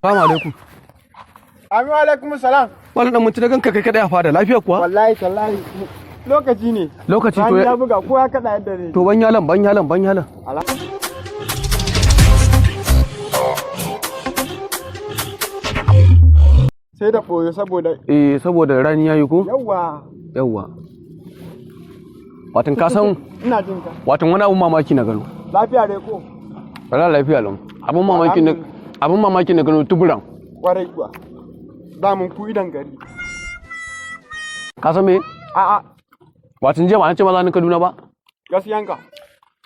Salamu alaikum. Amin wa alaikum salam. Malam dan mutum, ganka kai kadai a fada, lafiya kuwa? Wallahi tallahi lokaci ne. Lokaci to. Rani ya buga ko ya kada yadda ne. To ban yalan, ban yalan, ban yalan. Sai da boyo saboda Eh, saboda rani yayi ko? Yawwa. Yawwa. Watan ka san Ina jin ka. Watan wani abun mamaki na gano. Lafiya dai ko? Wala lafiya lau. Abun mamaki na abun mamaki na gano tuburan. Kwarai kuwa. Damun ku idan gari. Ka san me? A'a. Watan jiya ba an ce ma za ni Kaduna ba. Gaskiyanka.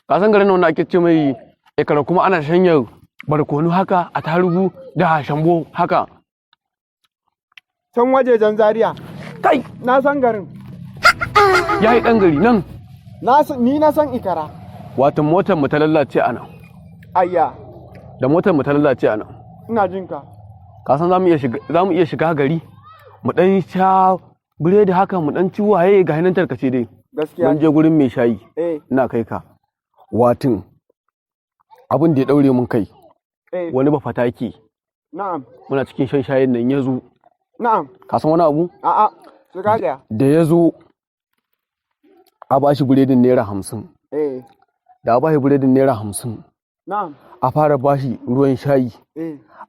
Ka san garin nan wanda ake ce mai Ekara, kuma ana shanya barkono haka a tarugu da shambo haka. Can wajejen Zaria. Kai. Na san garin. Yayi dan gari nan. Ni na san Ikara. Watan motar mu ta lalace a nan. Ayya. Da motar mu ta lalace a nan. Ina jin ka. Ka san za mu iya shiga gari mu dan sha biredi haka, mu dan ci waye, ga hinan tarkace dai. Gaskiya. Mun je gurin mai shayi. Ina kai ka. Watin abin da ya daure mun kai. Wani ba fataki. Na'am. Muna cikin shan shayin nan ya zo. Na'am. Ka san wani abu? A'a. Sai ka gaya. Da ya zo a bashi biredin ₦50. Da a bashi biredin ₦50. Na'am. A fara bashi ruwan shayi.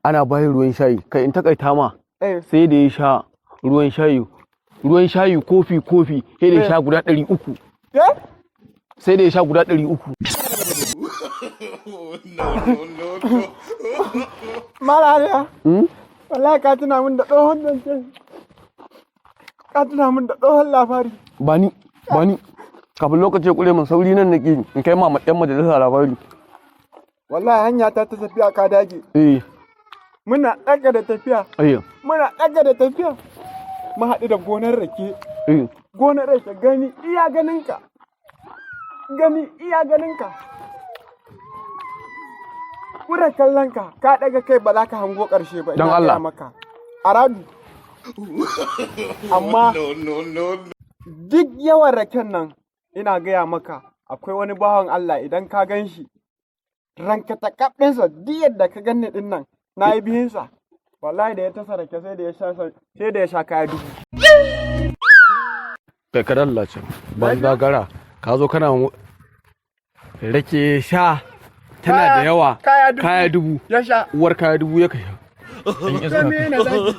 Ana bashi ruwan shayi. Kai, in takaita ma. Sai da ya sha ruwan shayi. Ruwan shayi kofi kofi sai da ya sha guda 300. Eh? Sai da ya sha guda 300. Malariya. Hmm? Wallahi ka tuna min da tsohon zance. Ka tuna min da tsohon labari. Bani, bani. Kafin lokaci ya kure min, sauri nan nake in kai ma ɗan majalisa labari. Wallahi hanya ta ta tafiya ka dage. Muna ɗaga da tafiya. Ayyo. Muna ɗaga da tafiya. Mu haɗu da gonar rake. Gonar rake gani iya ganinka. Gani iya ganinka. Kura kallonka ka ɗaga kai ba za ka hango ƙarshe ba. Don Ina gaya Allah. maka. Aradu. Amma duk yawan raken nan, ina gaya maka, akwai wani bawan Allah idan ka gan shi ranka ta ɗinsa, duk yadda ka ganni ɗin nan na yi biyunsa. Wallahi da ya tasa rake sai da ya sha kaya dubu. Kai ka lallace. Ban gagara. Ka zo kana rake sha tana da yawa. Kaya dubu. Kaya dubu. Ya sha. Uwar kaya dubu ya kasha. Sai me yana zaki.